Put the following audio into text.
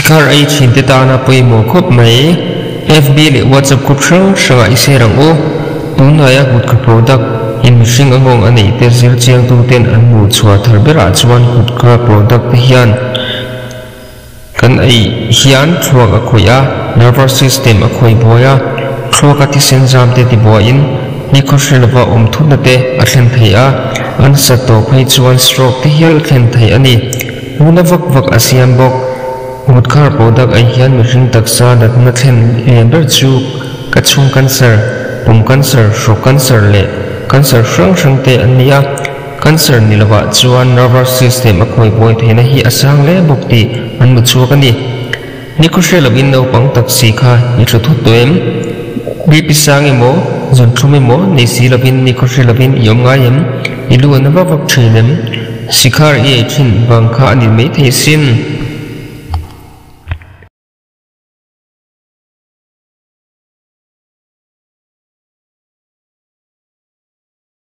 Sikhar ei thin te tana pawimawh khawp mai. FB leh WhatsApp group hrang hrangah i share ang u. Tunhnaia kutka product in mihring a nghawng a neih te zir chiangtu ten an hmuh chhuah thar berah chuan kutka product te hian kan ei hian thluak a khawih a, nervous system a khawih buai a, thluaka thisen zam te tibuaiin ni khawhre lova awm thutna te a thlen thei a, a nasat tawh phei chuan stroke te hial a thlen thei a ni. Luna vak vak a siam bawk. Mutkhar product ai hian mihring taksa natna thlen lian ber chu ka chhung cancer, pum cancer, hrawk cancer leh cancer hrang hrang te an ni a. Cancer ni lovah chuan nervous system a khawi buai theihna hi a sang hle bawk tih an hmu chhuak a ni. Ni khaw hre lovin naupang taxi kha i thu thut tawh em? BP sang emaw, zun thlum emaw nei si lovin ni khaw hre lovin i awm ngai em? I lu a na vak vak thin em? Sikhar i ei thin vang kha a ni maithei sin.